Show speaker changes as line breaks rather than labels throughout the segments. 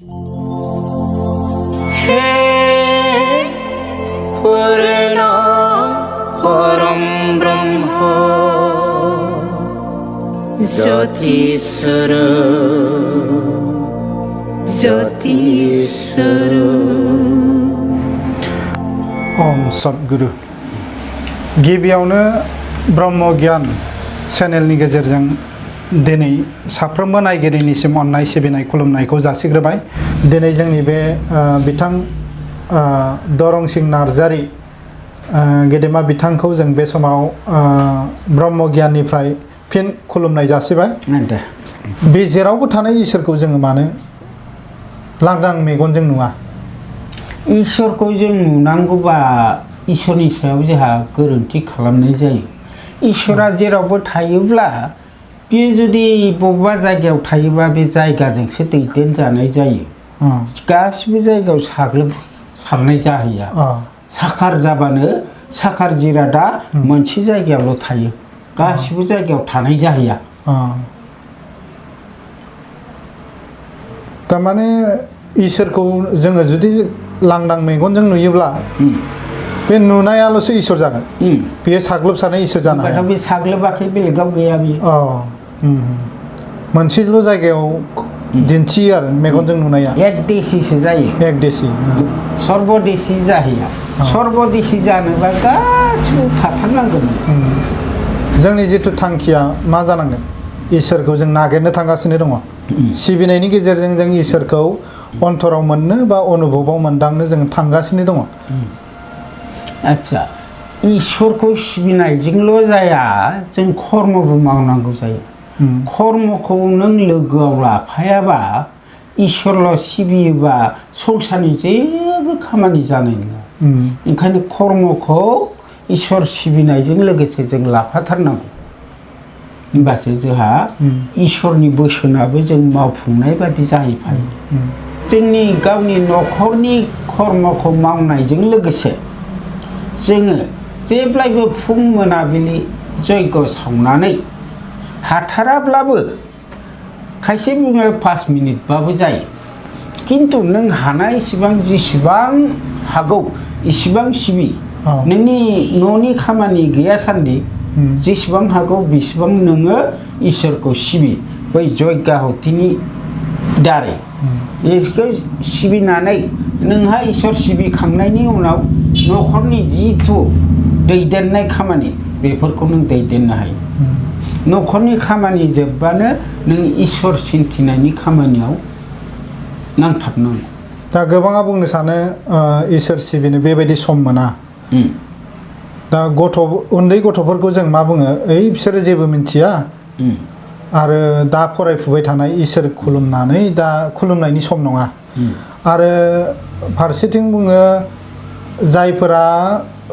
Om Satguru गिबियावनो ब्रह्म गियान चेनेलनि गेजेरजों दिनै साफ्रोमबो नायगिरिनिसिम अननाय सिबिनाय खुलुमनायखौ जासिग्रोबाय। दिनै जोंनि बे बिथां दरंसिं नार्जारी गेदेमा बिथांखौ जों बे समाव ब्रह्म गियाननिफ्राय फिन खुलुमनाय जासिबाय। बे जेरावबो थानाय इसोरखौ जोङो मानो लांदां मेगनजों नुवा?
इसोरखौ जों नुनांगौबा इसोरनि सायाव जोंहा गोरोन्थि खालामनाय जायो। इसोरा जेरावबो थायोब्ला बे जुदि बबेबा जायगायाव थायोबा बे जायगाजोंसो दैदेनजानाय जायो। गासिबो जायगायाव साग्लोबसारनाय जाहैया। साखार जाबानो साखार जिरादा मोनसे जायगायावल' थायो, गासिबो जायगायाव थानाय जाहैया।
थारमाने इसोरखौ जोङो जुदि लांदां मेगनजों नुयोब्ला बे नुनायाल'सो इसोर जागोन। बेयो साग्लोबसारनाय इसोर जानो हाया।
बे साग्लोबाखै, बेलेगाव गैया बियो।
मोनसेल' जायगायाव दिन्थियो आरो मेगनजों नुनाया।
एकदेशीसो जायो।
एकदेशी
सर्बदेशी जाहैया। सर्बदेशी जानोबा गासिबो थाथारनांगोन।
जोंनि जिथु थांखिया मा जानांगोन? इसोरखौ जों नागिरनो थांगासिनो दङ। सिबिनायनि गेजेरजों जों इसोरखौ अन्तराव मोननो बा अनुभबाव मोनदांनो जों थांगासिनो दङ।
आच्छा, इसोरखौ सिबिनायजोंल' जाया, जों कर्मबो मावनांगौ जायो। कर्मखौ नों लोगोआव लाफायाबा, इसोरल' सिबियोबा संसारनि जेबो खामानि जानाय नङा। ओंखायनो कर्मखौ इसोर सिबिनायजों लोगोसे जों लाफाथारनांगौ। होमबासो जोंहा इसोरनि बोसोनाबो जों मावफुंनाय बादि जाहैफायो। जोंनि गावनि न'खरनि कर्मखौ मावनायजों लोगोसे जोङो जेब्लायबो फुं मोनाबिलि जयग' सावनानै हाथाराब्लाबो खायसे बुङो 5 मिनिटबाबो जायो, खिन्थु नों हानायसिबां जेसेबां हागौ इसिबां सिबि। नोंनि न'नि खामानि गैया सान्दि जेसेबां हागौ बेसेबां नोङो इसोरखौ सिबि। बै जयगाहुतिनि दारै इसोरखौ सिबिनानै नोंहा इसोर सिबिखांनायनि उनाव न'खरनि जिथु दैदेननाय खामानि बेफोरखौ नों दैदेननो हायो। न'खरनि खामानि जोबबानो नों इसोर सिन्थिनायनि खामानियाव नांथाबनांगौ।
दा गोबाङा बुंनो सानो इसोर सिबिनो बेबायदि सम मोना। दा उन्दै गथ'फोरखौ जों मा बुङो? बिसोरो जेबो मिन्थिया आरो दा फरायफुबाय थानाय, इसोर खुलुमनानै दा खुलुमनायनि सम नङा। आरो फारसेथिं बुङो जायफोरा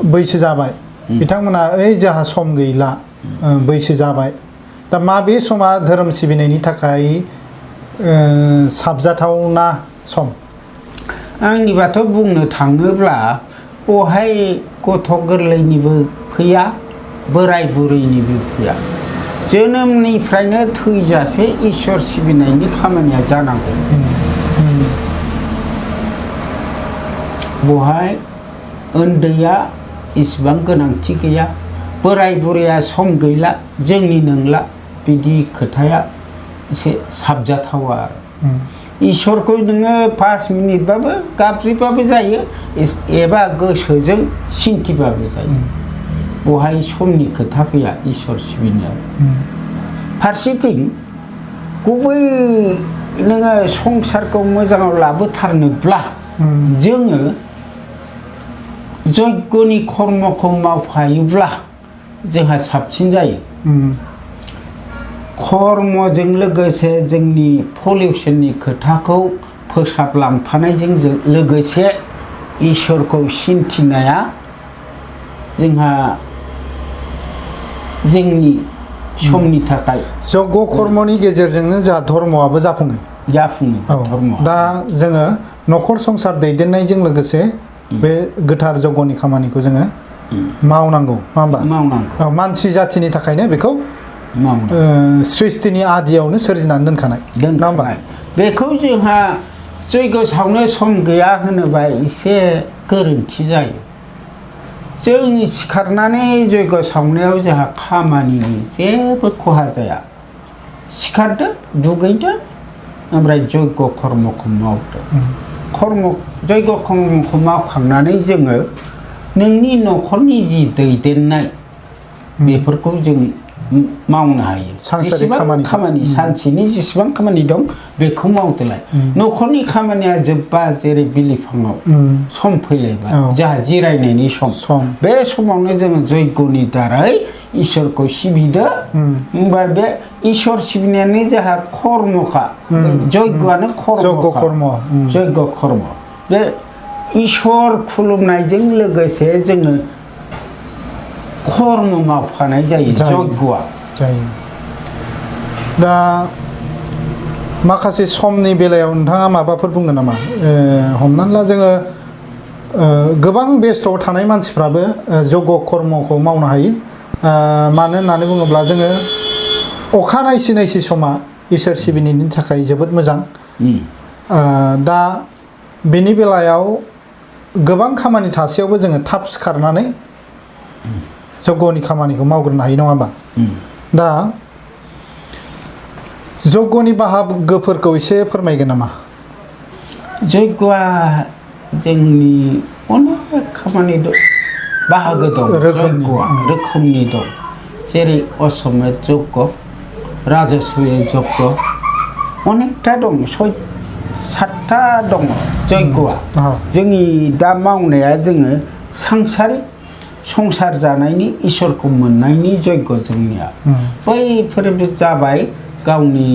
बैसो जाबाय बिथांमोना जोंहा सम गैला, बैसो जाबाय। दा माबे समा धोरोम सिबिनायनि थाखाय साबजाथावना सम?
आंनिबाथ' बुंनो थाङोब्ला बहाय गथ' गोरलैनिबो फैया, बोराय बुरैनिबो फैया। जोनोमनिफ्रायनो थैजासे इसोर सिबिनायनि खामानिया जानांगौ। बहाय उन्दैया इसिबां गोनांथि गैया, बोराय बुरैया सम गैला, जोंनि नंला, बिदि खोथाया एसे साबजाथावा आरो। इसोरखौ नोङो 5 मिनिटबाबो गाबज्रिबाबो जायो, एबा गोसोजों सिन्थिबाबो जायो। बहाय समनि खोथा फैया इसोर सिबिनायाव। फारसेथिं गुबै नोङो संसारखौ मोजाङाव लाबोथारनोब्ला जोङो यज्ञनि कर्मखौ मावफायोब्ला जोंहा साबसिन जायो। कर्मजों लोगोसे जोंनि पलिउसननि खोथाखौ फोसाबलांफानायजों लोगोसे इसोरखौ सिन्थिनाया जोंहा जोंनि समनि थाखाय
यज्ञ कर्मनि गेजेरजोंनो जोंहा धर्मआबो जाफुङो। दा जोङो न'खर संसार दैदेननायजों लोगोसे बे गोथार यज्ञनि खामानिखौ जोङो मावनांगौ, नङा होमबा?
मावनांगौ।
मानसि जाथिनि थाखायनो बेखौ सृष्टिनि आदियावनो सोरजिनानै दोनखानाय, नङा होमबा?
बेखौ जोंहा जयग' सावनो सम गैया होनोबा एसे गोरोन्थि जायो जों सिखारनानै जयग' सावनायाव जोंहा खामानिनि जेबो खहा जाया सिखारदो दुगैदो ओमफ्राय जयग' कर्मखौ मावदो जयग' कर्मखौ मावखांनानै जोङो नोंनि न'खरनि जि दैदेननाय बेफोरखौ जों मावनो हायो जेसेबां खामानि सानसेनि जेसेबां खामानि दं बेखौ मावदोलाय न'खरनि खामानिया जोब्बा जेरै बिलिफाङाव सम फैलायबाय जोंहा जिरायनायनि सम बे समावनो जोङो जयग'नि दारै इसोरखौ सिबिदो होमबा बे इसोर सिबिनायानो जोंहा कर्मखा जयग'आनो जयग' कर्म बे इसोर खुलुमनायजों लोगोसे जोङो कर्म मावफानाय जायो जयग'आ
दा माखासे समनि बेलायाव नोंथाङा माबाफोर बुंगोन नामा हमनानै ला जोङो गोबां बेस्थ'आव थानाय मानसिफ्राबो जयग' कर्मखौ मावनो हायो मानो होननानै बुङोब्ला जोङो अखा नायसि नायसि समा इसोर सिबिनायनि थाखाय जोबोद मोजां दा बेनि बेलायाव गोबां खामानि थासेयावबो जोङो थाब सिखारनानै जयग'नि खामानिखौ मावग्रोनो हायो नङा होमबा दा जयग'नि बाहागोफोरखौ एसे फोरमायगोन नामा
जयग'आ जोंनि अनेक खामानि बाहागो दं रोखोमनि दं जेरै असमेत जयग' राजस्वय जयग' अनेकथा दं 7टा दङ जयग'आ जोंनि दा मावनाया जोङो सांसारिक संसार जानायनि इसोरखौ मोननायनि जयग' जोंनिया बैफोरबो जाबाय गावनि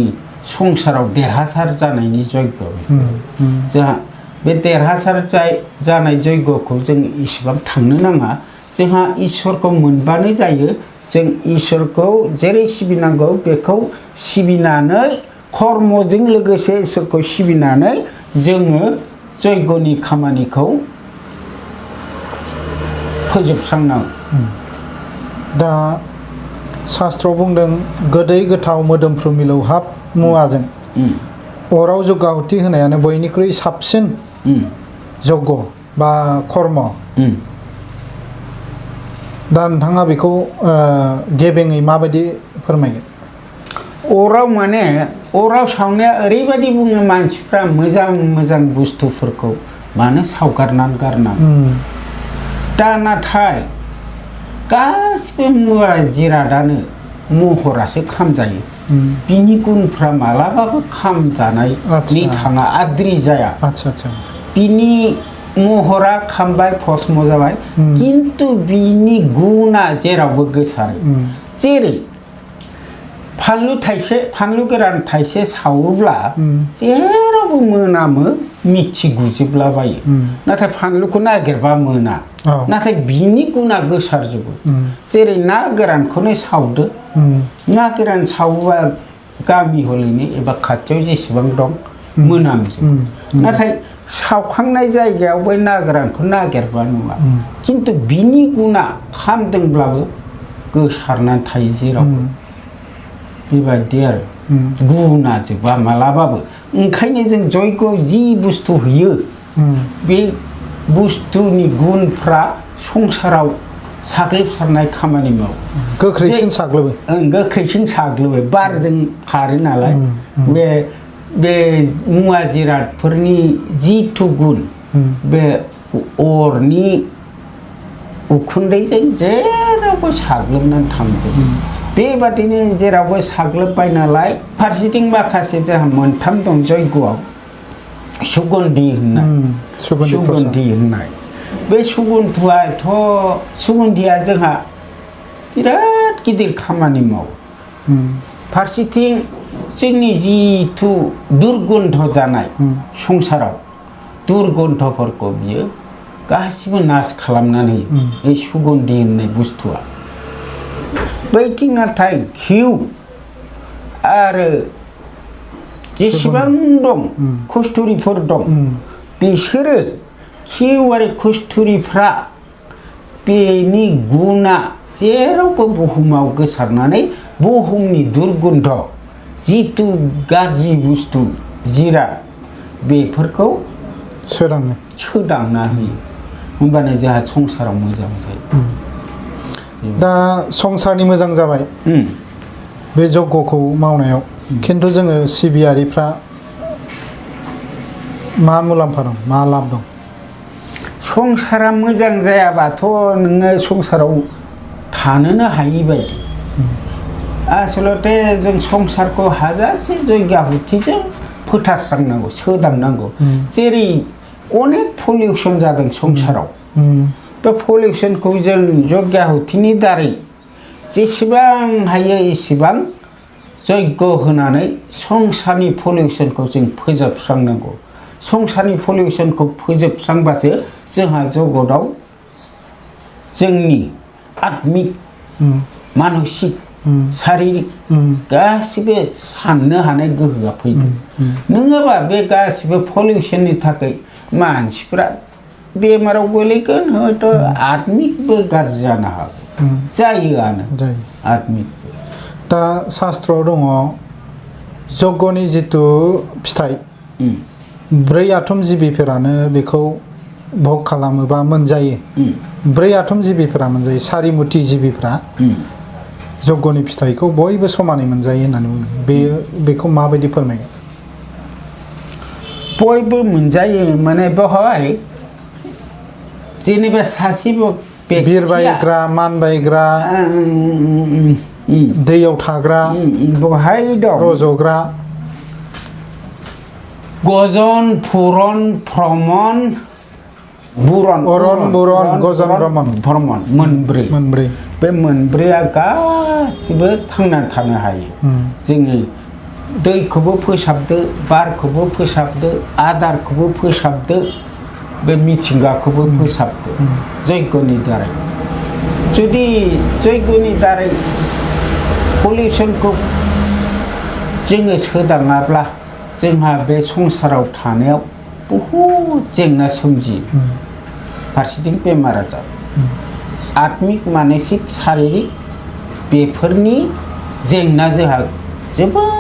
संसाराव देरहासार जानायनि जयग' जोंहा बे देरहासार जानाय जयग'खौ जों इसेबां थांनो नाङा जोंहा इसोरखौ मोनबानो जायो जों इसोरखौ जेरै सिबिनांगौ बेखौ सिबिनानै कर्मजों लोगोसे इसोरखौ सिबिनानै जोङो जयग'नि खामानिखौ फोजोबस्रांनांगौ
दा शास्त्रआव बुंदों गोदै गोथाव मोदोमफ्रु मिलौहाब मुवाजों अराव जगाहुति होनायानो बयनिख्रुइ साबसिन जग बा कर्म दा नोंथाङा बेखौ गेबेङै माबायदि फोरमायगोन
अराव माने अराव सावनाया ओरैबायदि बुङो मानसिफ्रा मोजां मोजां बुस्थुफोरखौ मानो सावगारनानै गारनांगौ दा नाथाय गासिबो मुवा जिरादानो महरासो खामजायो बिनि गुनफ्रा मालाबाबो खामजानायनि थाङा आद्रि जाया बिनि महरा खामबाय भस्म जाबाय किन्तु बिनि गुना जेरावबो गोसारो जेरै फानलु गोरान थाइसे सावोब्ला जेरावबो मोनामो मिथिगुजोबलाबायो नाथाय फानलुखौ नागिरबा मोना नाथाय बिनि गुना गोसारजोबो जेरै ना गोरानखौनो सावदो ना गोरान सावोबा गामि हलैनो एबा खाथियाव जेसेबां दं मोनामजोबो नाथाय सावखांनाय जायगायाव बै ना गोरानखौ नागिरबा नुवा किन्तु बिनि गुना खामदोंब्लाबो गोसारनानै थायो जेरावबो बेबायदि आरो गुना जोबा मालाबाबो ओंखायनो जों जयग'आव जि बुस्थु होयो बे बुस्थुनि गुनफ्रा संसाराव साग्लोबसारनाय खामानि मावो
गोख्रैसिन
साग्लोबो बारजों खारो नालाय बे मुवा जिरादफोरनि जिथु गुन बे अरनि उखुन्दैजों जेरावबो साग्लोबनानै थांजोबो बेबादिनो जेरावबो साग्लोबबाय नालाय फारसेथिं माखासे जोंहा मोनथाम दं जयग'आव सुगन्धि होननाय बे सुगन्धिया जोंहा बिराद गिदिर खामानि मावो फारसेथिं जोंनि जिथु दुर्गन्ध जानाय संसाराव दुर्गन्धफोरखौ बियो गासिबो नाश खालामनानै बे सुगन्धि होननाय बुस्थुआ बैथिं नाथाय घिउ आरो जेसेबां दं कस्तुरिफोर दं बिसोरो घिउ आरो कस्तुरिफ्रा बेनि गुना जेरावबो बुहुमाव गोसारनानै बुहुमनि दुर्गन्ध जिथु गाज्रि बुस्थु जिराद बेफोरखौ
सोदांनो
सोदांना होयो होमबानो जोंहा संसाराव मोजां जायो
दा संसारनि मोजां जाबाय बे जग्यखौ मावनायाव खिन्थु जोङो सिबियारिफ्रा मा मुलाम्फा दं मा लाब दं
संसारा मोजां जायाबाथ' नोङो संसाराव थानोनो हायि बायदि आसलते जों संसारखौ हाजासे जयगाहुतिजों फोथारस्रांनांगौ सोदांनांगौ जेरै अनेक पलिउसन जादों संसाराव बे पलिउसनखौ जों जयगाहुतिनि दारै जेसेबां हायो एसेबां जयग होनानै संसारनि पलिउसनखौ जों फोजोबस्रांनांगौ संसारनि पलिउसनखौ फोजोबस्रांबासो जोंहा जगतआव जोंनि आत्मिक मानसिक शारिरिक गासिबो साननो हानाय गोहोआ फैगोन नङाबा बे गासिबो पलिउसननि थाखाय मानसिफ्रा बेमाराव गोलैगोन हयथ' आत्मिकबो गाज्रि जानो हागौ जायोआनो आत्मिकबो
दा शास्त्रआव दङ जग्यनि जिथु फिथाइ 4 आथम जिबिफोरानो बेखौ भग खालामोबा मोनजायो 4 आथम जिबिफोरा मोनजायो सारिमुति जिबिफ्रा जग्यनि फिथाइखौ बयबो समानै मोनजायो होननानै बुङो बेखौ माबायदि फोरमायगोन
बयबो मोनजायो माने बेवहाय जेनेबा सासे
बिरबायग्रा मानबायग्रा दैयाव थाग्रा
बेवहाय दं
रज'ग्रा
गजन पुरन भ्रमण बुरन
अरन बुरन गजन
भ्रमण मोनब्रै बे मोनब्रैया गासिबो थांनानै थानो हायो जोङो दैखौबो फोसाबदो बारखौबो फोसाबदो आदारखौबो फोसाबदो बे मिथिंगाखौबो फोसाबदो जयग'नि दारै जुदि जयग'नि दारै पलिउसनखौ जोङो सोदाङाब्ला जोंहा बे संसाराव थानायाव बहुद जेंना सोमजियो फारसेथिं बेमार आजार आत्मिक मानसिक शारिरिक बेफोरनि जेंना जोंहा जोबोद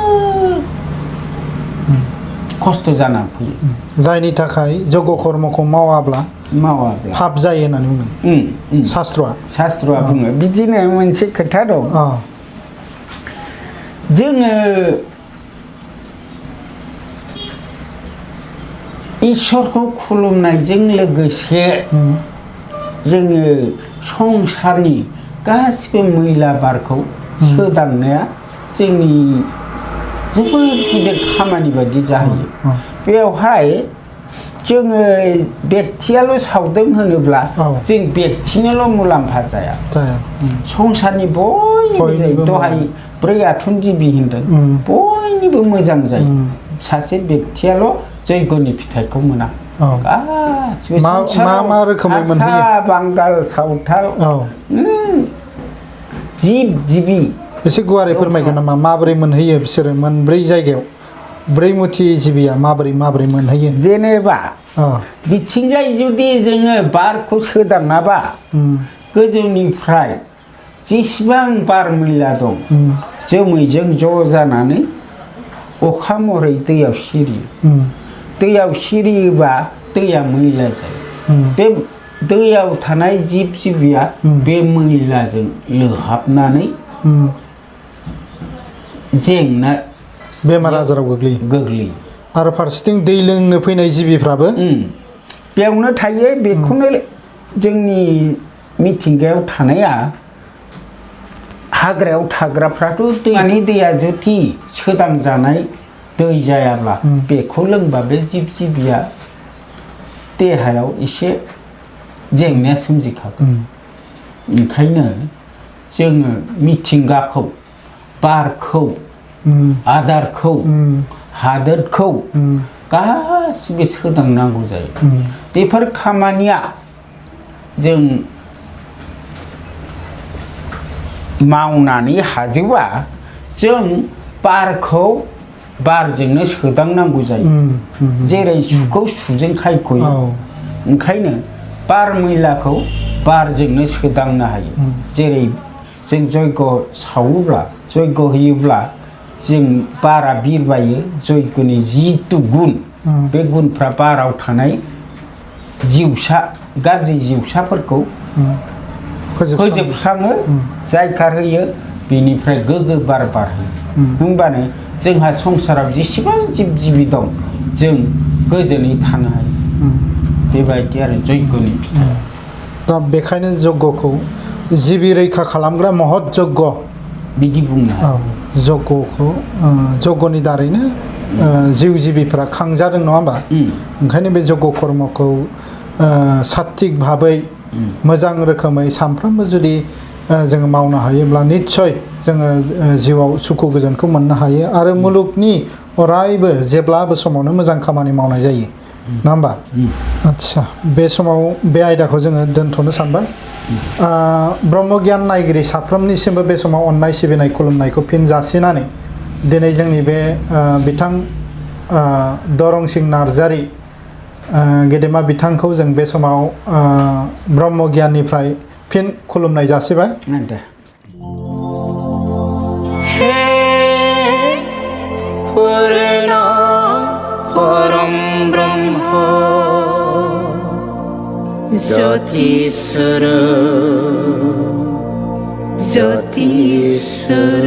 खस्थ' जानानै फैयो
जायनि थाखाय जग्य कर्मखौ मावाब्ला पाप जायो होननानै बुङो शास्त्रआ
बुङो बिदिनो मोनसे खोथा दं जोङो इसोरखौ खुलुमनायजों लोगोसे जोङो संसारनि गासिबो मैला बारखौ सोदांनाया जोंनि जोबोद गिदिर खामानि बायदि जाहैयो बेवहाय जोङो बेक्तियाल' सावदों होनोब्ला जों बेक्तिनोल' मुलाम्फा जाया संसारनि बयनिबो दहाय 4 आथोन जिबि होनदों बयनिबो मोजां जायो सासे बेक्तियाल' जयग'नि फिथाइखौ मोना गासिबो
मा रोखोमै मोनहैयो
बांगाल सावथाल जिब जिबि
एसे गुवारै फोरमायगोन नामा माबोरै मोनहैयो बिसोरो 4 जायगायाव 4 मुथि जिबिया माबोरै मोनहैयो
जेनेबा बिथिंजाय जुदि जोङो बारखौ सोदाङाबा गोजौनिफ्राय जेसेबां बार मैला दं जोमैजों ज' जानानै अखा महरै दैयाव सिरियो दैयाव सिरियोबा दैया मैला जायो बे दैयाव थानाय जिब जिबिया बे मैलाजों लोहाबनानै जेंना
बेमार आजाराव गोग्लैयो आरो फारसेथिं दै लोंनो फैनाय जिबिफ्राबो
बेयावनो थायो बेखौनो जोंनि मिथिंगायाव थानाया हाग्रायाव थाग्राफ्राथ' दैया जुदि सोदांजानाय दै जायाब्ला बेखौ लोंबा बे जिब जिबिया देहायाव एसे जेंनाया सोमजिखागोन ओंखायनो जोङो मिथिंगाखौ बारखौ आदारखौ हादोरखौ गासिबो सोदांनांगौ जायो बेफोर खामानिया जों मावनानै हाजोबा जों बारखौ बारजोंनो सोदांनांगौ जायो जेरै सुखौ सुजों खायख'यो ओंखायनो बार मैलाखौ बारजोंनो सोदांनो हायो जेरै जों जयग' सावोब्ला जयग' होयोब्ला जों बारा बिरबायो जयग'नि जिथु गुन बे गुनफ्रा बाराव थानाय जिउसा गाज्रि जिउसाफोरखौ फोजोबस्राङो जायखार होयो बेनिफ्राय गोग्गो बार बारहोयो होमबानो जोंहा संसाराव जेसेबां जिब जिबि दं जों गोजोनै थानो हायो बेबायदि आरो जयग'नि फिथाइ
दा बेखायनो जग्यखौ जिबि रैखा खालामग्रा महत जग्य
बिदि बुंनो हायो
जग्यखौ जग्यनि दारैनो जिउ जिबिफ्रा खांजादों नङा होमबा ओंखायनो बे जग्य कर्मखौ सात्विक भाबै मोजां रोखोमै सानफ्रोमबो जुदि जोङो मावनो हायोब्ला निस्सय जोङो जिउआव सुखु गोजोनखौ मोननो हायो आरो मुलुगनि अरायबो जेब्लाबो समावनो मोजां खामानि मावनाय जायो नङा होमबा आदसा बे समाव बे आयदाखौ जोङो दोनथ'नो सानबाय ब्रह्म गियान नायगिरि साफ्रोमनिसिमबो बे समाव अननाय सिबिनाय खुलुमनायखौ फिन जासिनानै दिनै जोंनि बे बिथां दरंसिं नार्जारि गेदेमा बिथांखौ जों बे समाव ब्रह्म गियाननिफ्राय फिन खुलुमनाय जासिबाय
पूर्ण परम ब्रह्म ज्योतिस्वर ज्योतिस्वर